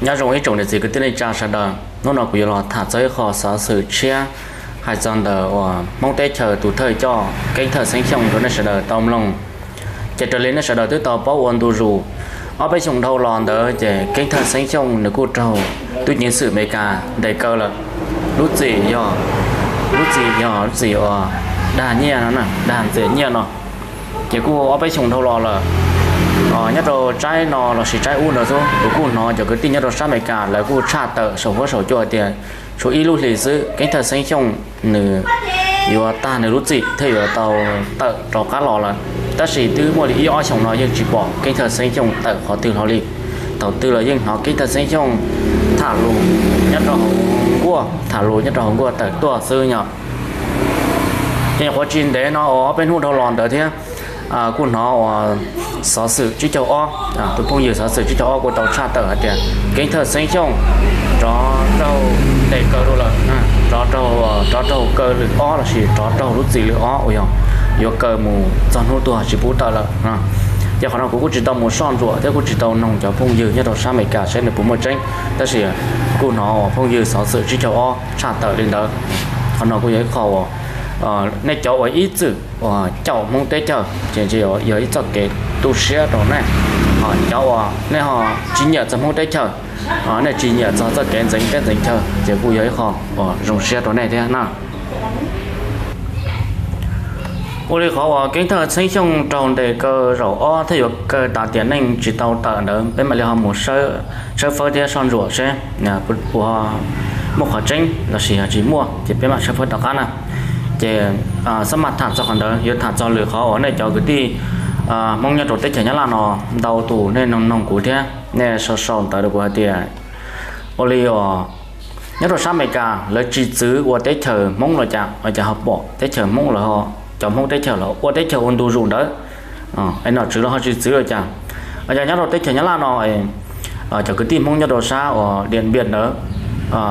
Nyob zoo ib tsoom niam txiv kwv tij neej tsa sawv daws, hnub no kuv yuav los tham txog ib qho xov xwm tshiab hais txog ntawm uas Hmoob teb chaws tus thawj coj Keeb Thawj Xeeb Xyooj rau nej sawv daws tau mloog. Ces raws li nej sawv daws twb tau paub ua ntu zus, ob peb xyoos dhau los ntawd ces Keeb Thawj Xeeb Xyooj nws kuj raug tub ceev xwm Amelikas ntes kaw lawm. Lub txim yog, lub txim yog lub txim uas dag nyiaj no, dag ntxias nyiaj no. Ces kuj ob peb xyoos dhau los lawm, nyob rau tsaib no lossis tsaib ub ntawd xwb, kuv kuj hnov cov kwv tij nyob rau sab Amelikas lawv kuj tshaj tawm saum huab saum cua tias tshuav ib lub hlis xwb Keeb Thawj Xeeb Xyooj nws yuav tag nws lub txim thiaj yuav tau tawm rov qab los lawm. Tab sis twb muaj li ib ob xyoos no yeej tsis pom Keeb Thawj Xeeb Xyooj tawm qhov twg hlo li. Thaum twg los yeej hnov Keeb Thawj Xeeb Xyooj tham lus nyob rau hauv nkuaj, tham lus nyob rau hauv nkuaj tawm tuaj xwb yom. Ces nyuam qhuav tsis ntev no uas ob peb hnub dhau los ntawd thiab, kuj hnov uas xov xwm tsib caug ob, tus phooj ywg xov xwm tsib caug ob kuj tau tshaj tawm hais tias Keeb Thawj Xeeb Xyooj rov raug ntes kaw dua lawm, rov raug, rov raug kaw lwm ob lossis rov raug lub txim lwm ob uas yog yuav kaw mus txog hnub tuag tsis pub tawm lawm. Ces qhov no kuv kuj tsis tau mus soj ntsuam thiab kuj tsis tau noog cov phooj ywg nyob rau sab Amelikas saib nws puas muaj tseeb, tab sis kuj hnov uas phooj ywg xov xwm tsib caug ob tshaj tawm li ntawd. Qhov no kuj yog ib qho uas nej cov uas ib txwm uas caum Hmoob teb chaws ces yog ib txoj kev tu siab rau nej. Ho cov uas nej ho tsis nyiam txog Hmoob teb chaws, nej tsis nyiam txog txoj kev ntxeev teb ntxeev chaw ces kuj yog ib qho uas zoo siab rau nej thiab na. Ua li qhov uas Keeb Thawj Xeeb Xyooj raug ntes kaw zaum ob thiab yuav kaw tas tiam neej tsis tau tawm ntawd, peb mam li ho mus tshawb fawb thiab soj ntsuam seb puas muaj qhov tseeb lossis yog tsis muaj, ces peb mam tshawb fawb tom qab na. Ces xab mas tham txog qhov ntawd yuav tham txog lwm qhov uas nej cov kwv tij Hmoob nyob rau teb chaws Nyab Laj no ntau tus nej noog noog kuv thiab nej sau sau ntawv rau kuv hais tias ua li os, nyob rau sab Amelikas lawv tsis txwv ua teb chaws Hmoob los cas, ua cas ho pom teb chaws Hmoob los, cov Hmoob teb chaws los ua teb chaws ua ntu zus ntawd. Es nom tswv los ho tsis txwv los cas? Ua cas nyob rau teb chaws Nyab Laj no cov kwv tij Hmoob nyob rau sab uas Diam Npiam ntawd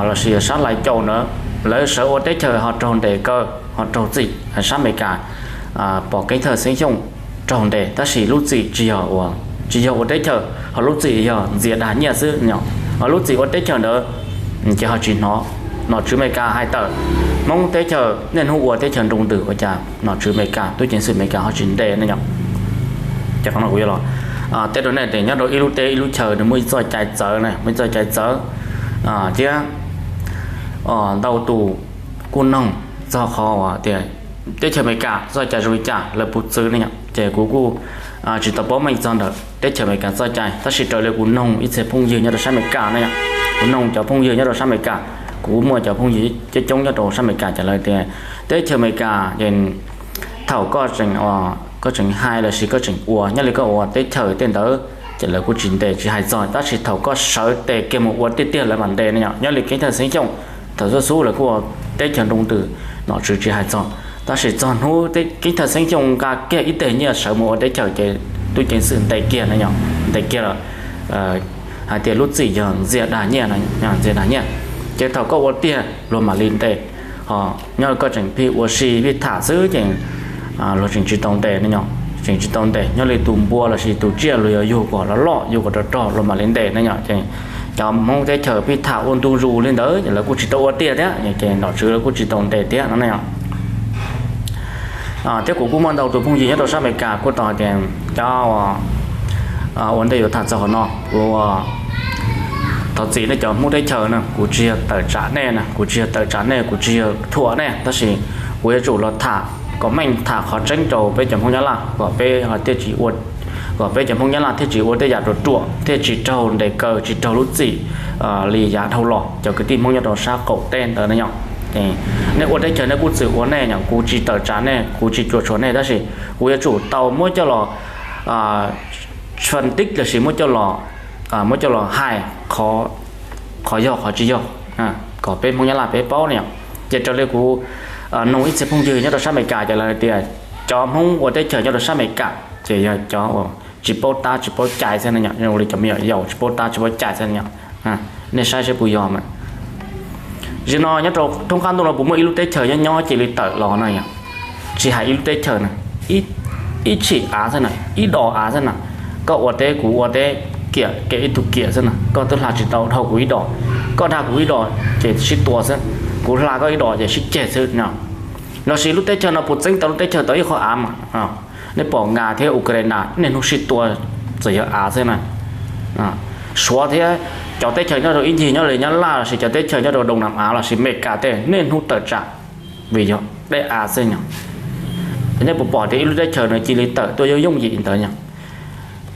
lossis sab Lais Caum ntawd, lawv sawv ua teb chaws ho raug ntes kaw, ho raug txim, sab Amelikas pom Keeb Thawj Xeeb Xyooj raug ntes tab sis lub txim tsis yog ua, tsis yog ua teb chaws, ho lub txim yog ntxias dag nyiaj xwb no. Ho lub txim ua teb chaws ntawd ces ho tsis hnov nom tswv Amelikas hais tawm. Hmoob teb chaws niaj hnub ua teb chaws nroo ntws ua cas nom tswv Amelikas, tub ceev xwm Amelikas ho tsis ntes ne yom? Ces qhov no kuv yuav los teb rau nej tias nyob rau ib lub teb ib lub chaw nws muaj ib txoj cai txawv na, muaj ib txoj cai txawv thiab ntau tus kuj noog txog qhov uas tias teb chaws Amelikas txoj cai zoo li cas, lawv puas txwv ne yom? Ces kuv kuj tsis tau paub meej txog ntawm teb chaws Amelikas txoj cai, tab sis raws li kuv noog ib txhia phooj ywg nyob rau sab Amelikas ne yom, kuv noog cov phooj ywg nyob rau sab Amelikas, kuv muaj cov phooj ywg coob coob nyob rau sab Amelikas ces lawv tias teb chaws Amelikas ces thaum koj tseem, koj tseem hais lossis koj tseem ua, nyob li koj ua teb chaws tej ntawd ces lawv kuj tsis ntes tsis hais txog, tab sis thaum koj sawv tes kiag mus ua tiag tiag lawv mam ntes ne yom. Nyob li Keeb Thawj Xeeb Xyooj thaum xub xub lawv kuj ua teb chaws nroo ntws, nom tswv tsis hais txog, tab sis txog hnub Keeb Thawj Xeeb Xyooj nqa kiag ib teg nyiaj sawv mus ua teb chaws ces tub ceev xwm ntes kiag ne yom, ntes kiag lawm. Hais tias lub txim yog ntxias dag nyiaj, ntxias dag nyiaj, ces thaum koj ua tiag luag mam li ntes. Ho nyob koj tseem pheej ua si pheej tham xwb ces luag tseem tsis tau ntes ne yom, tseem tsis tau ntes. Nyob li tus npua lossis tus tsiaj luag yuav yug kom loj loj yug kom rog rog luag mam li ntes ne yom. Ces cov Hmoob teb chaws pheej tham ua ntu zus li ntawd ces lawv kuj tsis tau ua tiag thiab ces nom tswv lawv kuj tsis tau ntes thiab no ne yom. Thiab kuv kuj muaj ntau tus phooj ywg nyob rau sab Amelikas kuj tau hais tias cov ua ntej yuav tham txog qhov no, kuv thov txim nej cov Hmoob teb chaws na, kuv tsis yog tawm tsam nej na, kuv tsis yog tawm tsam nej, kuv tsis yog thuam nej, tab sis kuv yuav tsum los tham kom meej, tham qhov tseeb rau peb cov Hmoob Nyab Laj kom peb thiaj tsis ua, kom peb cov Hmoob Nyab Laj thiaj tsis ua tej yam ruam ruam, thiaj tsis raug ntes kaw, tsis raug lub txim li yav dhau los cov kwv tij Hmoob nyob rau sab qaum teb ntawd ne yom. Nej ua teb chaws nej kuj txwm ua nej yom, kuv tsis tawm tsam nej, kuv tsis cuam tshuam nej, tab sis kuv yuav tsum tau muab coj los tshwm tib lossis muab coj los, muab coj los hais qhov, qhov yog qhov tsis yog, kom peb Hmoob Nyab Laj peb paub ne yom. Ces raws li kuv noog ib txhia phooj ywg nyob rau sab Amelikas ces lawv tias cov Hmoob ua teb chaws nyob rau sab Amelikas ces yog cov uas tsis paub tab tsis paub cai xwb ne yom, zoo li cov me nyuam yaus tsis paub tab tsis paub cai xwb ne yom. Nej saib seb puas yog mas. Zaum no nyob rau thoob qab ntuj no puas muaj ib lub teb chaws nyob nyob cia li tawm los no yom? Tsis hais ib lub teb chaws na, ib tshim av xwb na, ib dos av xwb na, koj ua teb kuv ua teb, kiam kev ib tug kiam xwb na, koj twb hla tsis tau dhau kuv ib dos, koj dag kuv ib dos ces sib tua xwb, kuv hla koj ib dos ces sib ceg xwb no. Lossis lub teb chaws no puas txeeb tau lub teb chaws tau ib qho av mas, nej pom Nga thiab Ukraina niaj hnub sib tua txawm yog av xwb na. Suav thiab cov teb chaws nyob rau ib ncig nyob li Nyab Laj lossis cov teb chaws nyob rau Doo Nam Av lossis Amelikas tej niaj hnub tawm tsam vim yog dej av xwb no. Nej puas pom tias ib lub teb chaws no cia li tawm tuaj yooj yooj yim ntawd no?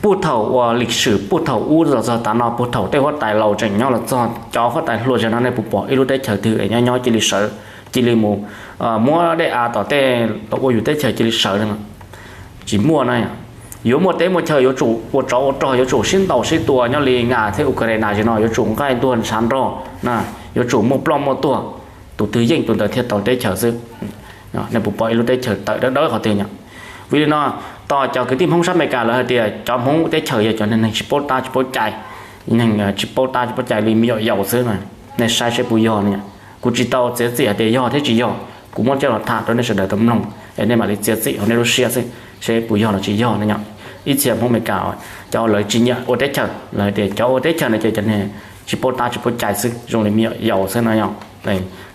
Puag thaum uas lis swm puag thaum ub los txog tav no, puag thaum tej huab tais laus tseem nyob los txog cov huab tais hluas zaum no, nej puas pom ib lub teb chaws twg es nyob nyob cia li sawv, cia li mus muab dej av tom tej, tom ua yus teb chaws cia li sawv no? Tsis muaj na. Yuav muaj teb muaj chaw yuav tsum ua tsov ua rog, yuav tsum sib ntaus sib tua nyob li Nga thiab Ukraina zaum no, yuav tsum nqaij ntuag ntshav nrog na, yuav tsum muaj ploj muaj tuag, tus twg yeej tus ntawd thiaj tau teb chaws xwb. Nej puas pom ib lub teb chaws tawm dawb dawb qhov twg no? Vim li no, tos cov kwv tij Hmoob sab Amelikas lawv hais tias cov Hmoob teb chaws yog cov neeg tsis paub tab tsis paub cai, neeg tsis paub tab tsis paub cai li me nyuam yaus xwb. Nej saib seb puas yog no. Kuv tsis tau txiav txim hais tias yog thiab tsis yog, kuv muab coj los tham rau nej sawv daws tau mloog es nej mam li txiav txim hauv nej lub siab xwb seb puas yog los tsis yog no. Ib txhia Hmoob Amelikas cov lawv tsis nyiam ua teb chaws, lawv tias cov ua teb chaws no ces cov neeg tsis paub tab tsis paub cai xwb, zoo li me nyuam yaus xwb no.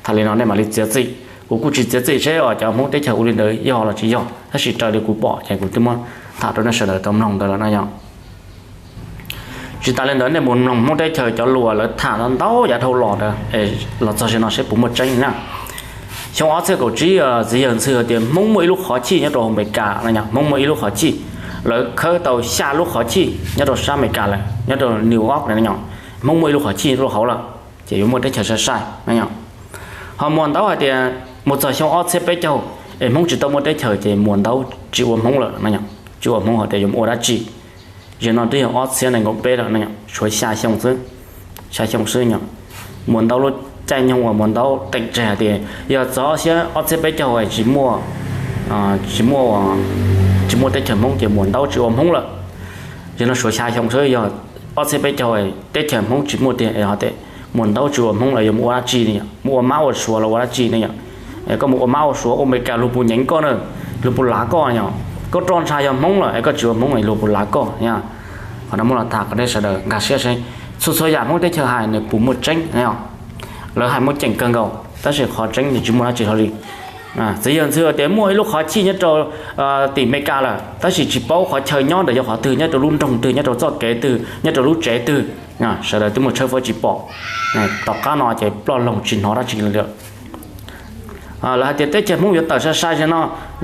Tham li no nej mam li txiav txim. Kuv kuj tsis txiav txim seb cov Hmoob teb chaws ua li ntawd yog los tsis yog, tab sis raws li kuv pom ces kuv twb muab tham rau nej sawv daws tau mloog ntawd lawm no. Tsis tas li ntawd nej mus mloog Hmoob teb chaws cov lus lawv tham ntau yav dhau los ntawd los txog zaum no seb puas muaj tseeb na. Xyoo ob txhiab kaum tsib, txiv yawg Ntxhw hais tias Hmoob muaj ib lub qhov chij nyob rau Amelikas no, Hmoob muaj ib lub qhov chij, lawv khawb tau xya lub qhov chij nyob rau sab Amelikas lawm, nyob rau New York no, Hmoob muaj ib lub qhov chij nyob rau hauv lawm, ces yuav muaj teb chaws sai sai no. Ho muaj ntaub hais tias mus txog xyoo ob txhiab peb caug es Hmoob tsis tau muaj teb chaws ces muaj ntaub tsis ua Hmoob lawm no, tsis ua Hmoob hais tias yuav mus ua dab tsi. Zaum no twb yog ob txhiab nees nkaum peb lawm no, tshuav xya xyoo xwb, xya xyoo xwb no. Muaj ntaub lub caij nyoog uas muaj ntaub teem tseg hais tias yog txog ob txhiab peb caug tsis muaj, tsis muaj, tsis muaj teb chaws Hmoob ces muaj ntaub tsis ua Hmoob lawm. Zaum no suav xya xyoo xwb, yog ob txhiab peb caug teb chaws Hmoob tsis muaj tiag es ho tias muaj ntaub tsis ua Hmoob lawm yuav mus ua dab tsi ne yom? Mus ua mab ua suav los ua dab tsi ne yom? Koj mus ua mab ua suav ua Amelikas luag puas nyeem koj na, luag puas lav koj yom? Koj roj ntsha yog Hmoob lawm es koj tsis ua Hmoob luag puas lav koj yom? Qhov no muab los tham kom nej sawv daws nkag siab seb txhua txhua yam Hmoob teb chaws hais nws puas muaj tseeb. Lawv hais muaj ceem kawg nkaus tab sis qhov tseeb nws tsis muaj dab tsi hlo li. Txiv yawg Ntxhw tias muaj ib lub qhov chij nyob rau tim Amelikas lawm tab sis tsis paub qhov chaw nyob ntawd yog qhov twg, nyob rau lub nroog twg, nyob rau txoj kev twg, nyob rau lub tsev twg. Sawv daws twb muaj tshawb fawb tsis pom. Tom qab no ces ploj loog tsis hnov dab tsi li lawm. Lawv hais tias teb chaws Hmoob yuav tawm sai sai li no,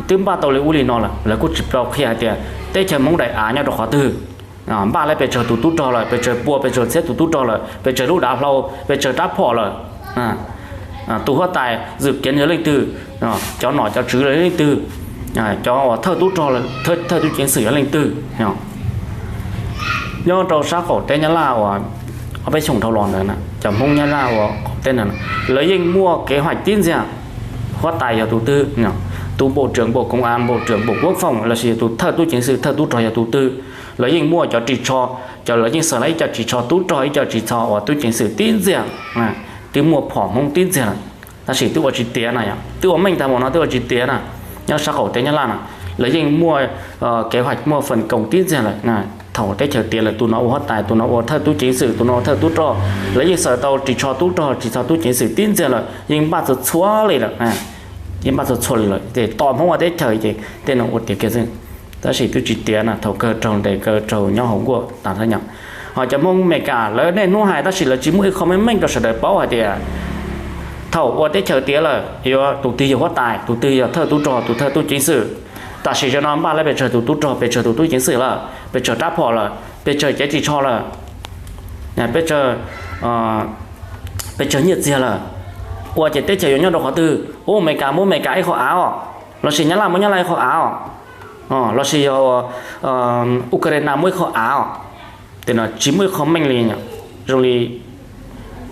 twb npaj tau li ub li no lawm, lawv kuj tsis tau qhia hais tias teb chaws Hmoob daim av nyob rau qhov twg, npaj lawm pes tsawg tus tub rog lawm, pes tsawg pua pes tsawg txhiab tus tub rog lawm, pes tsawg lub dav hlau, pes tsawg rab phom lawm, tus huab tais zwm kiav yog leej twg, cov nom cov tswv yog leej twg, cov uas thawj tub rog, thawj tub ceev xwm yog leej twg. Nyob rau sab qaum teb Nyab Laj uas ob peb xyoos dhau los ntawd, cov Hmoob Nyab Laj uas qaum teb ntawd lawv yeej muaj kev hais tib ntxiag, huab tais yog tus twg, tus npaum rwm npaum koov av npaum rwm npaum kuab foom lossis yog tus thawj tub ceev xwm thawj tub rog yog tus twg, lawv yeej muaj cov ris tsho, cov lawv yeej xaws ib co ris tsho tub rog ib co ris tsho uas tub ceev xwm tib ntxiag, twb muaj phom Hmoob tib ntxiag lawm, tab sis twb ua tsis tiav na yom, twb ua meej tag npaum no twb ua tsis tiav na. Nyob sab qaum teb Nyab Laj na, lawv yeej muaj kev hais muaj feem koom tib ntxiag lawm. Thaum teb chaws tiav lawm tus no ua huab tais, tus no ua thawj tub ceev xwm, tus no ua thawj tub rog, lawv yeej xaws tau ris tsho tub rog ris tsho tub ceev xwm tib ntxiag lawm, yeej npaj txhua txhua li lawm, yeej npaj txhua txhua li lawm ces tos Hmoob ua teb chaws ces tej no ua tiav kiag xwb. Tab sis twb tsis tiav na, thaum kawg raug ntes kawg raug nyob hauv nkuaj tas thiab yom. Ho cov Hmoob Amelikas lawv niaj hnub hais tab sis lawv tsis muaj ib qho meej meej rau sawv daws paub hais tias thaum ua teb chaws tiav lawm yuav tus twg yog huab tais, tus twg yog thawj tub rog, tus thawj tub ceev xwm. Tam sim zaum no npaj lawm pes tsawg tus tub rog, pes tsawg tus tub ceev xwm lawm, pes tsawg rab phom lawm, pes tsawg cev ris tsho lawm, pes tsawg, pes tsawg nyiaj txiag lawm. Ua ces teb chaws yuav nyob rau qhov twg? Ub, Amelikas muab Amelikas ib qho av os, lossis Nyab Laj muab Nyab Laj ib qho av os, lossis yog Ukraina muab ib qho av os. Tej no tsis muaj ib qho meej li, zoo li,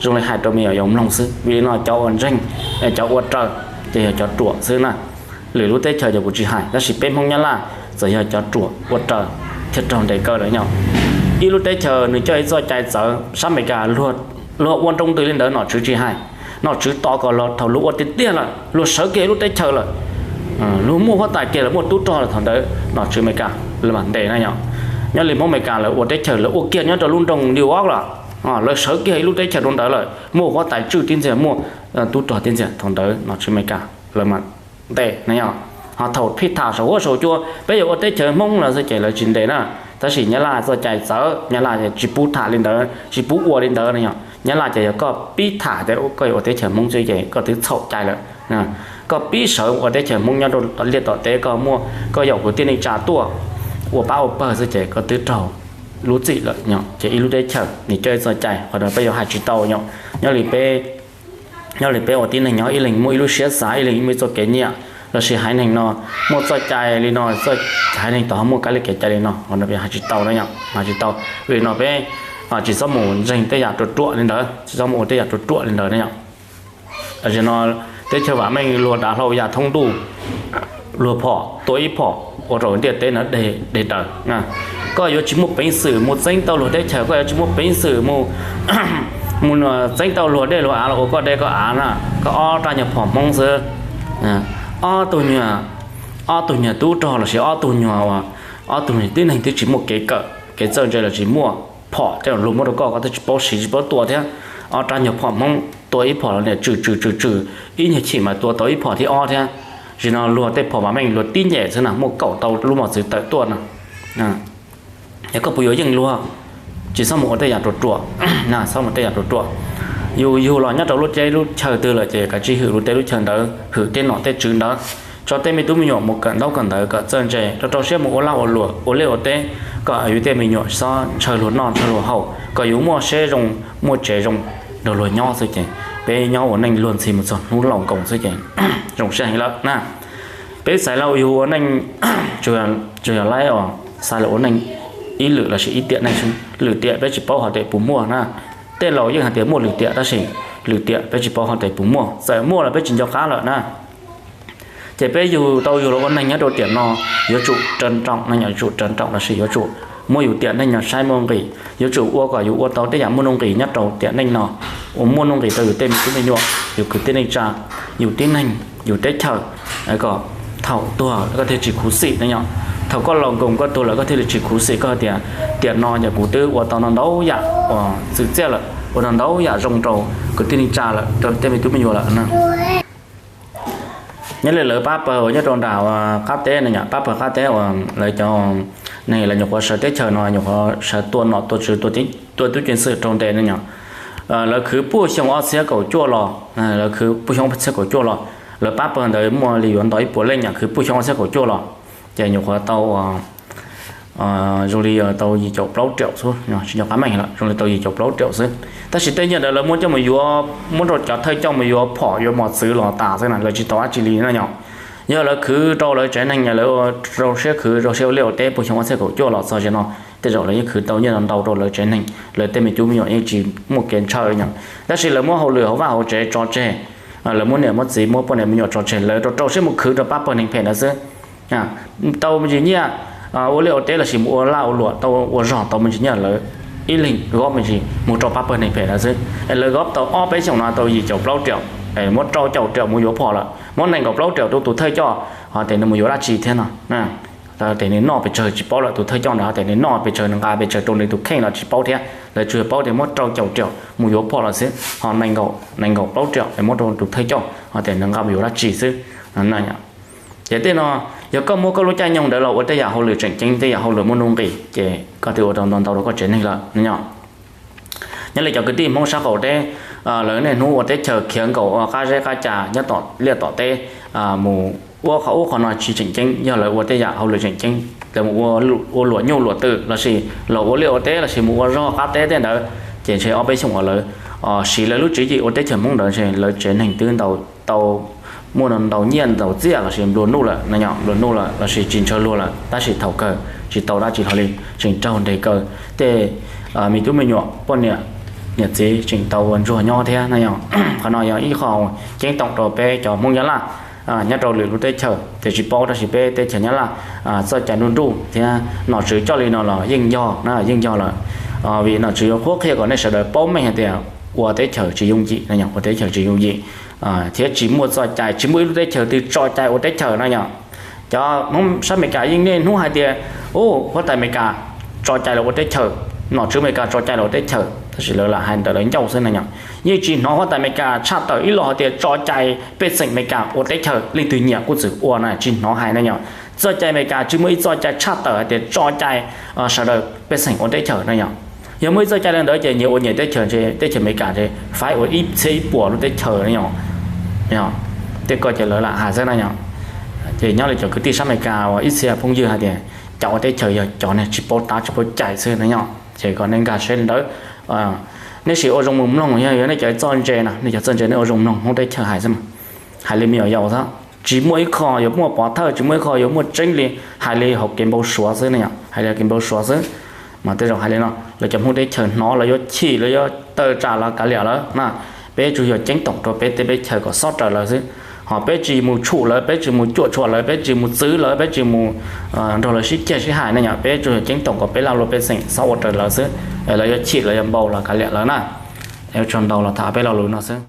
zoo li hais rau me nyuam yaus mloog xwb. Vim li no cov uas ntseeg, cov ua raws ces yog cov ruam xwb na. Lwm lub teb chaws ces kuv tsis hais, tab sis peb Hmoob Nyab Laj txawm yog cov ruam ua raws thiaj raug ntes kaw lawm nyob. Ib lub teb chaws nws coj ib txoj cai txawv, sab Amelikas luag ua nroo ntws li ntawd nom tswv tsis hais, nom tswv tos kom thaum luag ua tiag tiag lawm, luag sawv kiag lub teb chaws lawm, luag muaj huab tais kiag lawm, muaj tub rog lawm, thaum ntawd nom tswv Amelikas lawv mam ntes na yom. Nyob li Hmoob Amelikas lawv ua teb chaws lawv ua kiag nyob rau lub nroog New York lawm, lawv sawv kiag ib lub teb chaws rau ntawd lawm, muaj huab tais tswj tib ntxiag, muaj tub rog tib ntxiag. Thaum ntawd nom tswv Amelikas lawv mas ntes no yog. Ho thaum pheej tham saum huab saum cua peb yuav ua teb chaws Hmoob no xwb ces lawv tsis ntes na. Tab sis Nyab Laj txoj cai txawv, Nyab Laj tsis pub tham li ntawd, tsis pub ua li ntawd no yog. Nyab Laj ces yog koj pib tham tias koj yuav ua teb chaws Hmoob xwb ces koj twb txhaum cai lawm. Koj pib sawv ua teb chaws Hmoob nyob rau liaj tom teb, koj muaj, koj yaum kwv tij neej tsa tuaj ua pab ua pawg xwb ces koj twb raug lub txim lawm yom. Ces ib lub teb chaws nws coj ib txoj cai, qhov no peb yuav hais tsis tau yom. Nyob li peb, nyob li peb ua tib neeg nyob ib leeg muaj ib lub siab xav, ib leeg muaj ib txoj kev nyiam, lossis haiv neeg no muaj txoj cai li no, haiv neeg tod ho muaj kab li kev cai li no, qhov no peb hais tsis tau na yom, hais tsis tau. Vim no peb tsis txhob mus ntseeg tej yam ruam ruam li ntawd, tsis txhob mus ua tej yam ruam ruam li ntawd na yom. Tam sim no teb chaws vam meej luag dav hlau ya thoob ntuj, luag phom tua ib phom ua rau ntiaj teb no deg deg daws. Koj yuav tsis muaj peev xwm mus txeeb tau luag teb chaws, koj yuav tsis muaj peev xwm mus, mus txeeb tau luag dej luag av los ua koj dej koj av na. Koj ob rab nyuag phom Hmoob xwb, ob tug nyuag, ob tug nyuag tub rog lossis ob tug nyuag, ob tug nyuag tib neeg twb tsis muaj kev kawm kev txawj ntse los tsis muaj, phom tej luag muab rau koj koj twb tsis paub siv tsis paub tua thiab. Ob rab nyuag phom Hmoob tua ib phom los niam tswm tswm tswm tswm, ib nyuag chim mas tua tau ib phom thib ob thiab. Tam sim no luag tej phom vam meej luag tib nyem xwb na muaj kaum tau lub mos txwv tawm tuaj no. Yog koj puas yuav yeej luag, tsis txhob mus ua tej yam ruam ruam, txhob mus tej yam ruam ruam. Yus yug los nyob rau lub teb lub chaw twg lawm ces kav tsij hwm lub teb lub chaw ntawd, hwm tej nom tej tswv ntawd, tso tej me tub me nyuam mus kawm ntaub kawm ntawv kawm txawj ntse, rau rau siab mus ua laj ua luam ua liaj ua teb, kom yus tej me nyuam txhob ntshaw luag noj ntshaw luag haus, kom yus muaj seb zoo muaj tsev zoo nrog luag nyob xwb ces peb nyob ua neej luag ntxhi mus txog hnub laus nkoos xwb ces zoo siab heev lawm na. Peb xaiv los yug ua neej, tsuas yog laib os, xaiv los ua neej ib lwm lossis ib tiam neej xwb. Lwm tiam peb tsis paub hov tias puas muaj na. Tej laus yeej hais tias muaj lwm tiam tab sis lwm tiam peb tsis paub hov tias puas muaj, txawm muaj los peb tsis nco qab lawm na. Ces peb yug tau yug los ua neeg nyob rau tiam no, yuav tsum raws nroos no, yuav tsum raws nroos lossis yuav tsum muab yus tiam neej no saib muaj nqis, yuav tsum ua kom yus ua tau tej yam muaj nuj nqis nyob rau tiam neej no, ua muaj nuj nqis rau yus tej me tub me nyuam, yus kwv tij neej tsa, yus tib neeg, yus teb chaws, kom thaum tuag koj thiaj tsis khuv xim no yom. Thaum koj laus nkoos koj tuag lawm koj thiaj li tsis khuv xim, koj tias tiam no ces kuv twb ua tau no ntau yam uas txwm txiaj lawm, ua tau ntau yam zoo rau kwv tij neej tsa lawm, rau tej me tub me nyuam lawm na. Nyob li lawv pab pawg uas nyob rau nram uas qab teb no yom, pab pawg qab teb uas lawv cov neeg lawv nyuam qhuav sawv teb chaws no nyuam qhuav sawv tua nom tua tswv tua tub ceev xwm raug ntes no yom. Lawv khwv puag xyoo ob txhiab kaum cuaj los, lawv khwv puag xyoo ob txhiab kaum cuaj los, lawv pab pawg ntawd muaj li yuav nto ib puas leej yom, khwv puag xyoo ob txhiab kaum cuaj los, ces nyuam qhuav tau zoo li tau yim caum plaub riaum xwb, tsis nco qab meej lawm, zoo li tau yim caum plaub riaum xwb. Tab sis tej nyiaj ntawd lawv muab coj mus yuav, muab rau cov thawj coj mus yuav phom yuav mos txwv los tas xwb na, lawv tsis tau dab tsi li no yom. Yog lawv khwv rau lawv tsev neeg, lawv rau siab khwv rau siab ua liaj ua teb puag xyoo ob txhiab kaum cuaj los txog tam sim no, tej zaum lawv yeej khwv tau nyiaj ntau rau lawv tsev neeg, lawv tej me tub me nyuam yeej tsis muaj kev ntshaw li yom. Tab sis lawv muab hauj lwm hauv vaj hauv tsev tso tseg, lawv muab niam muab txiv muab poj niam me nyuam tso tseg, lawv rau rau siab mus khwv rau pab pawg neeg phem ntawd xwb. Tau me ntsis nyiaj ua liaj ua teb lossis mus ua laj ua luam tau ua zog tau me ntsis nyiaj lawv ib leeg gob me ntsis mus rau pab pawg neeg phem ntawd xwb. Es lawv gob tau ob peb xyoos no tau yim caum plaub riaum, muab rau caum riaum mus yuav phom lawm, muab nees nkaum plaub riaum rau tus thawj coj, ho tias nws mus yuav dab tsi thiab no. Tias nws noj pes tsawg tsis paub lawm, tus thawj coj ntawd ho tias nws noj pes tsawg nws nqa pes tsawg rau nws tus kheej los tsis paub thiab, lawv tsuas paub tias muab rau caum riaum mus yuav phom lawm xwb, ho nees nkaum plaub riaum es muab rau tus thawj coj ho tias nws nqa mus yuav dab tsi xwb. Ces tej no, yog koj muab koj lub caij nyoog ntawd los ua tej yam hauj lwm tseem ceeb, tej yam hauj lwm muaj nuj nqis ces koj twb ua tau ntau ntau rau koj tsev neeg lawm no. Nyob li cov kwv tij Hmoob sab qaum teb, lawv niaj hnub ua teb chaws khiav nkaum ua qab zeb qab ca nyob tom liaj tom teb, mus ua qhov ub qhov no tsis tseem ceeb, yog lawv ua tej yam hauj lwm tseem ceeb, lawv mus ua luam nyuj luam twm lossis los ua liaj ua teb lossis mus ua zog qab teb tej ntawd, ces ntshe ob peb xyoos uas lawv siv lawv lub tswv yim ua teb chaws Hmoob ntawd ntshe lawv tsev neeg twb ntau, tau muaj ntau nyiaj ntau txiaj lossis nplua nuj lawm no, nplua nuj lawm lossis tsis ntshaw luag lawm, tab sis thaum kawg tsis tau dab tsi hlo li, tseem raug nres kaw, tej me tub me nyuam poj niam, niam txiv tseem tau ua ntsuag nyob thiab no. Qhov no yog ib qho ceeb toom rau peb cov Hmoob Nyab Laj nyob rau lwm lub teb chaws ces tsis paub, tab sis peb teb chaws Nyab Laj txoj cai nruj nruj thiab nom tswv coj li no los yeej yog na, yeej yog lawm. Vim nom tswv yuav qhuab qhia kom nej sawv daws paub meej hais tias ua teb chaws tsis yooj yim no, ua teb chaws tsis yooj yim, thiab tsis muaj txoj cai, tsis muaj ib lub teb chaws twg tso cai ua teb chaws no yom. Cov Hmoob sab Amelikas yeej niaj hnub hais tias, u, huab tais Amelikas tso cai los ua teb chaws, nom tswv Amelikas tso cai los ua teb chaws, tab sis lawv lam hais ntawm lawv ncauj xwb na yom. Yeej tsis hnov huab tais Amelikas tshaj tawm ib los hais tias tso cai pej xeem Amelikas ua teb chaws, leej twg nyiam kuj txwm ua na, tsis hnov hais na yom. Txoj cai Amelikas tsis muaj ib txoj cai tshaj tawm hais tias tso cai sawv daws pej xeem ua teb chaws na yom. Yog muaj ib txoj cai li ntawd ces nyias ua nyias teb chaws, teb chaws Amelikas ces faib ua ib txhiab ib puas lub teb chaws na yom. Tej ko ces lawv lam hais xwb na yom. Ces nyob li cov kwv tij sab Amelikas uas ib txhia phooj ywg hais tias cov ua teb chaws yog cov niag tsis paub tab tsis paub cai xwb na yom. Ces kom nej nkag siab li ntawd, nej sim ua zoo mus mloog, yog nej cov txawj ntse na, nej cov txawj ntse nej ua zoo mloog Hmoob teb chaws hais xwb mas. Hais li me nyuam yaus xwb, tsis muaj ib qho yuav muaj pov thawj, tsis muaj ib qho yuav muaj tseeb li, hais li hauv kev npau suav xwb na yom, hais li hauv kev npau suav xwb. Mas tej zaum hais li no lawv cov Hmoob teb chaws hnov lawv yuav chim, lawv yuav tawm tsam los kav liam lawv na. Peb tsuas yog ceeb toom rau peb tej teb chaws kom xob raws lawv xwb. Ho peb tsis mus tshum lawv, peb tsis mus cuam tshuam lawv, peb tsis mus txwv lawv, peb tsis mus nrog lawv sib ceg sib hais na yom, peb tsuas yog ceeb toom kom peb laj lub pej xeem xob ua raws lawv xwb. Lawv yuav chim lawv yuav npau los kav liam lawv na. Ua tsaug ntau los tham peb lo lus no xwb.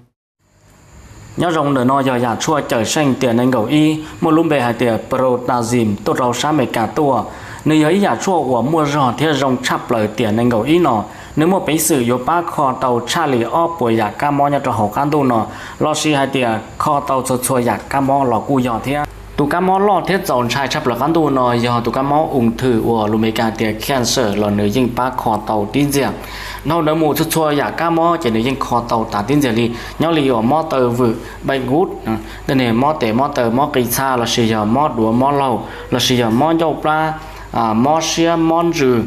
Nyob zoo, ntawm no yog yam tshuaj cawm seej tiam nees nkaum ib muaj lub npe hais tias Protandim tuaj rau sab Amelikas tuaj. Nws yog ib yam tshuaj uas muaj zog thiab zoo tshaj plaws tiam nees nkaum ib no. Nws muaj peev xwm yuav pab kho tau tshaj li ob puas yam kab mob nyob rau hauv qab ntuj no, lossis hais tias kho tau txhua txhua yam kab mob los kuj yog thiab. Tus kab mob loj thiab txaus ntshai tshaj plaws qab ntuj no yog tus kab mob ung thwm uas lus Amelikas tias cancer los nws yeej pab kho tau tib ntxiag. Dhau ntawd mus txhua txhua yam kab mob ces nws yeej kho tau tas tib ntxiag li, nyob li uas mob taw vwm, bệnh gút, tej niag mob tes mob taw mob qi txha lossis yog mob duav mob laug lossis yog mob ncauj plab, mob siab mob ntsws,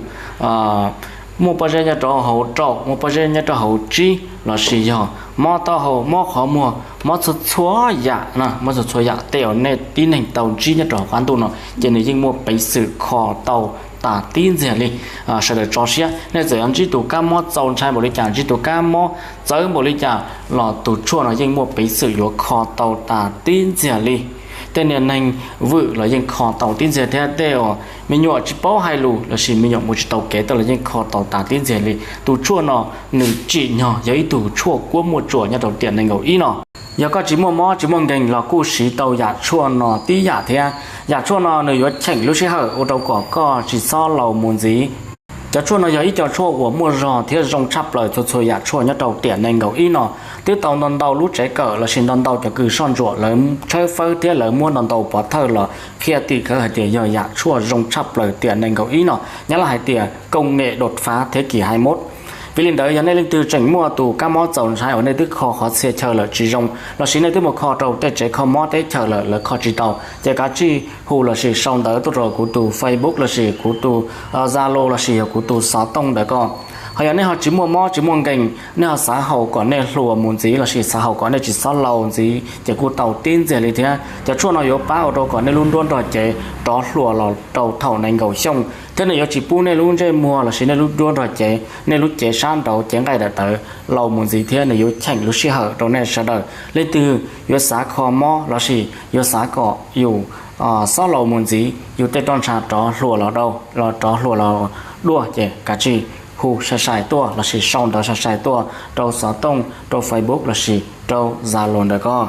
muaj pob zeb nyob rau hauv raum, muaj pob zeb nyob rau hauv tsib lossis yog mob taub hau, mob qhov muag, mob txhua txhua yam, mob txhua txhua yam tej uas nej tib neeg tau ntsib nyob rau hauv qab ntuj no ces nws yeej muaj peev xwm kho tau tas tib ntxiag li. Sawv daws tso siab, nej txawm yuav ntsib tus kab mob txaus ntshai npaum li cas, ntsib tus kab mob txawv npaum li cas los tus tshuaj no yeej muaj peev xwm yuav kho tau tas tib ntxiag li. Tej niag neeg vwm los yeej kho tau tib ntxiag thiab, tej uas me nyuam tsis paub hais lus lossis me nyuam mus tsis tau kev tuaj los yeej kho tau tas tib ntxiag li. Tus tshuaj no nws tsim nyog yog ib tug tshuaj kuab muaj tsuas nyob rau tiam nees nkaum ib no. Yog koj tsis muaj mob tsis muaj nkeeg los kuj siv tau yam tshuaj no tib yam thiab. Yam tshuaj no nws yuav cheem lub sij hawm ua rau kom koj tsis txhob laus mus ntxiv. Cov tshuaj no yog ib co tshuaj uas muaj zog thiab zoo tshaj plaws txhua txhua yam tshuaj nyob rau tiam nees nkaum ib no. Twb tau ntau ntau lub tsev kawm lossis ntau ntau cov kws soj ntsuam lawv tshawb fawb thiab lawv muab ntau ntau pov thawj los qhia tim khawv hais tias yog yam tshuaj zoo tshaj plaws tiam nees nkaum ib no, nyob lawv hais tias công nghệ đột phá thế kỷ hai mươi mốt. Vim li ntawd yog nej leej twg tseem muaj tus kab mob txaus ntshai uas nej twb kho qhov txhia chaw lawm tsis zoo lossis nej twb mus kho rau tej tsev kho mob teb chaws lawm lawv kho tsis tau, ces kav tsij hu lossis sau ntawv tuaj rau kuv tus Facebook lossis kuv tus Zalo lossis yog kuv tus xov tooj ntawm ko. Ho yog nej ho tsis muaj mob tsis muaj nkeeg, nej ho xav haus kom nej hluas mus ntxiv lossis xav haus kom nej tsis txhob laus ntxiv ces kuj tau tib ntxiag li thiab. Cov tshuaj no yuav pab ua rau kom nej lub nruab nrog cev rov hluas los rau thaum nees nkaum xyoo, thiab nws yuav tsis pub nej lub ntsej muag lossis nej lub nruab nrog cev, nej lub cev sab nraud cev nqaij daim tawv laus mus ntxiv thiab nws yuav cheem lub sij hawm rau nej sawv daws. Leej twg yuav xav kho mob lossis yuav xav kom yus xob laus mus ntxiv, yus tej roj ntsha rov hluas los rov hluas los dua ces kav tsij hu sai sai tuaj lossis sau ntawv sai sai tuaj rau xov tooj, rau Facebook lossis rau Zalo ntawm ko.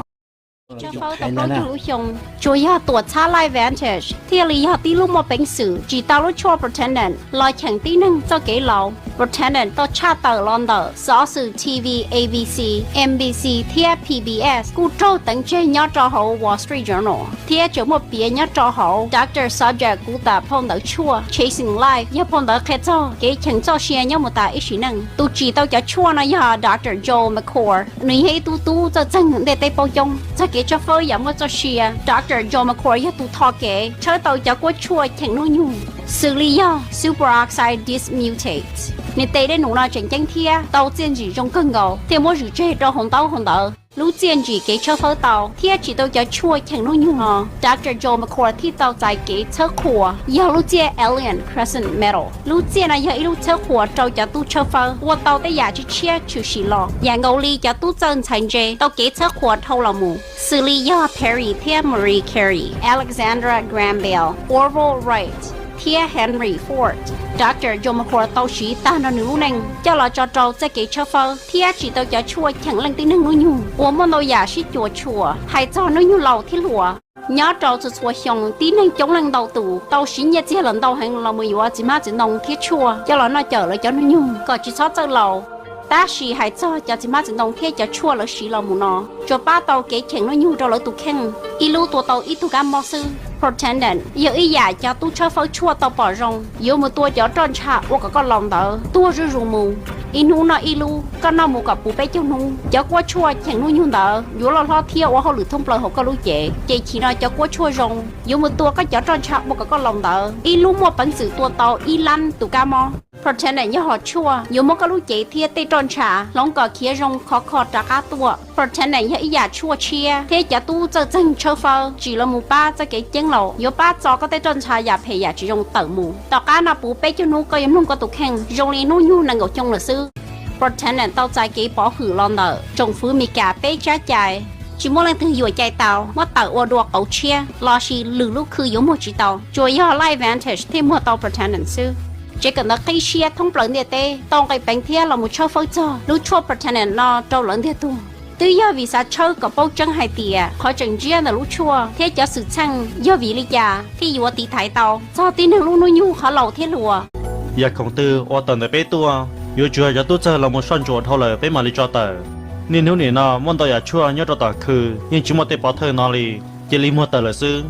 Kev tshawb fawb tau plaub caug lub xyoo tsuas yog tuam txhab Life Vantage thiaj li yog tib lub muaj peev xwm tsis tau lub tshuaj Protandim los cheem tib neeg txoj kev laus. Protandim tau tshaj tawm los ntawm xov xwm T V, A B C, N B C thiab P B S, kuj raug teev tseg nyob rau hauv Wall Street Journal thiab tseem muaj piav nyob rau hauv Doctor Subject Gupta phau ntawv tshuaj Chasing Life, yog phau ntawv qhia txog kev cheem txoj sia nyob mus tas ib sim neej. Tus tsim tau cov tshuaj no yog Doctor Joel McCord, nws yog ib tug tub txawj txeeg ntej teb paub coob txog kev tshawb fawb yam muaj txoj sia. Doctor Joel McCord yog tus tho kev tshawb tau cov kuab tshuaj cheem hnub nyoog, xws li yog superoxide dismutase. Nws tes dej num no tseem ceeb thiab tau txiaj ntsim zoo kawg nkaus thiaj muab zwm tseg rau hauv ntaub hauv ntawv. Lub txiaj ntsim kev tshawb fawb tau thiab tsim tau cov tshuaj cheem hnub nyoog no, Doctor Joel McCord thiaj tau txais kev txhawb qhuas yog lub txiaj Alien Crescent Medal. Lub txiaj no yog ib lub txhawb qhuas rau cov tub tshawb fawb ua tau tej yam tshiab tshiab tshwm sim los, yam nkaus li cov tub txawj ntxhais ntse tau kev txhawb qhuas dhau los mus, xws li yog Perry thiab Marie Carey, Alexandra Graham Bell, Orville Wright, thiab Henry Ford. Doctor Joe McCord tau siv tag nrho nws lub neej coj los tso rau txoj kev tshawb fawb thiab tsim tau cov tshuaj cheem leej tib neeg hnub nyoog uas muaj ntau yam sib cuam tshuam hais txog hnub nyoog laus thiab hluas. Nyob rau txhua txhua xyoo tib neeg coob leej ntau tus tau siv nyiaj txiag los ntau heev los mus yuav txiv hmab txiv ntoo thiab tshuaj coj los noj cawm lawv cov hnub nyoog kom tsis txhob txawj laus. Tab sis hais txog cov txiv hmab txiv ntoo thiab cov tshuaj lawv siv los mus no, tsuas pab tau kev cheem hnub nyoog rau lawv tus kheej, ib lub tua tau ib tug kab mob xwb. Protandim yog ib yam cov tub tshawb fawb tshuaj tau pom zoo yuav mus tua cov roj ntsha ua kom koj laus ntawd tuag zuj zus mus. Ib hnub noj ib lub, koj noj mus kom puv peb caug hnub. Cov kuab tshuaj cheem hnub nyoog ntawd yuav loj hlob thiab ua hauj lwm thoob plaws hauv koj lub cev, ces chim no cov kuab tshuaj zoo yuav mus tua koj cov roj ntsha ua kom koj laus ntawd ib lub muaj peev xwm tua tau ib lab tus kab mob. Protandim yog hom tshuaj yuav muab koj lub cev thiab tej roj ntsha hloov kom khiav zoo khov kho rov qab tuaj. Protandim yog ib yam tshuaj tshiab thiab cov tub txawj txeeg tshawb fawb tsim los mus pab txoj kev ceeb laus yuav pab txo koj tej roj ntsha yam phem yam tsis zoo tawm mus. Tom qab noj puv peb caug hnub koj yuav mloog koj tus kheej zoo li hnub nyoog nees nkaum xyoo lawm xwb. Protandim tau txais kev pov hwm los ntawm tsoom fwv Mis Kas peb tsab cai, tsis muaj leej twg yuam cai tau muab tawm ua dua qauv tshiab lossis lwm lub khw yuav muag tsis tau, tsuas yog Life Vantage thiaj muag tau Protandim xwb. Tsev kawm ntawv qib siab thoob plaws ntiaj teb tau nqis peev thiab los mus tshawb fawb txog lub tshuaj Protandim no rau lawv ntiag tug. Twb yog vim xav tshawb kom paub tseeb hais tias qhov tseem ntsiab ntawm lub tshuaj thiab cov xwm txheej yog vim li cas thiaj yuav tiv thaiv tau txog tib neeg lub hnub nyoog qhov laus thiab hluas. Yam khoom twg uas tawm ntawm peb tuaj, yuav tsum yog cov tub txawg los mus soj ntsuam dhau lawm peb mam li tso tawm. Niaj hnub nim no muaj ntau yam tshuaj nyob rau tom khw yeej tsis muaj tej pov thawj no li, cia li muag tawm lawm xwb.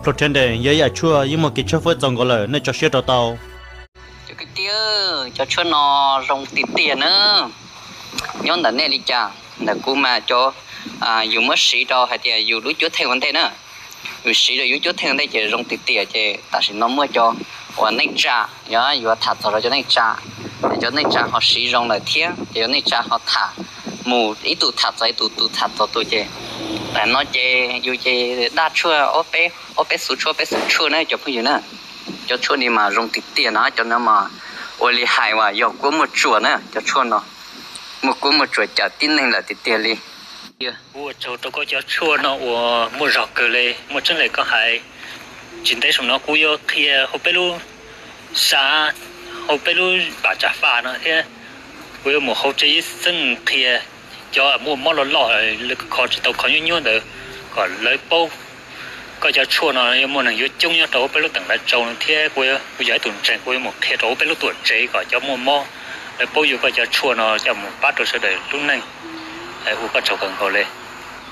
Protandim yog ib yam tshuaj yeej muaj kev tshawb fawb txaus nkaus lawm, nej tso siab rau tau. Cov kwv tij, cov tshuaj no zoo tiag tiag na. Nyob ntawm nej li cas, ntawm kuv mas cov yus muab siv rau hais tias yus lub cuab theej ua ntej na. Yus siv rau yus cuab theej ua ntej ces zoo tiag tiag, ces tam sim no muaj cov uas neej tsa, yog yuav tham txog rau cov neej tsa, ces cov neej tsa ho siv zoo lawm thiab ces cov neej tsa ho tham mus ib tug tham txog ib tug, tus tham txog tus ces tam no ces yus ces daj tshuaj ob peb, ob peb xuv tshuaj, peb xuv tshuaj na cov phooj ywg na. Cov tshuaj ni mas zoo tiag tiag no, cov no mas ua li hais uas yog kuab muaj tsuas na, cov tshuaj no muaj kuab muaj tsuas cawm tib neeg lawm tiag tiag li. Ua tsaug rau koj cov tshuaj no uas muaj zog kawg li, muaj tseeb li koj hais. Tsis ntev saum no kuv yuav qhia hauv peb lub xav, hauv peb lub pas tsa faj no thiab, kuv yuav mus hauv tsev ib xeeb qhia cov muaj mob loj loj, kho tsis tau, kho nyuaj nyuaj ntawd kom lawv paub. Koj cov tshuaj no yuav muaj neeg yuav coob nyob rau hauv peb lub teem lav tsau no thiab kuv, kuv yog ib tug ntseeg, kuv yuav mus qhia rau hauv peb lub tuam tsev kom cov muaj mob lawv paub yuav koj cov tshuaj no coj mus pab rau sawv daws lub neej. Ua koj tsaug kawg nkaus li.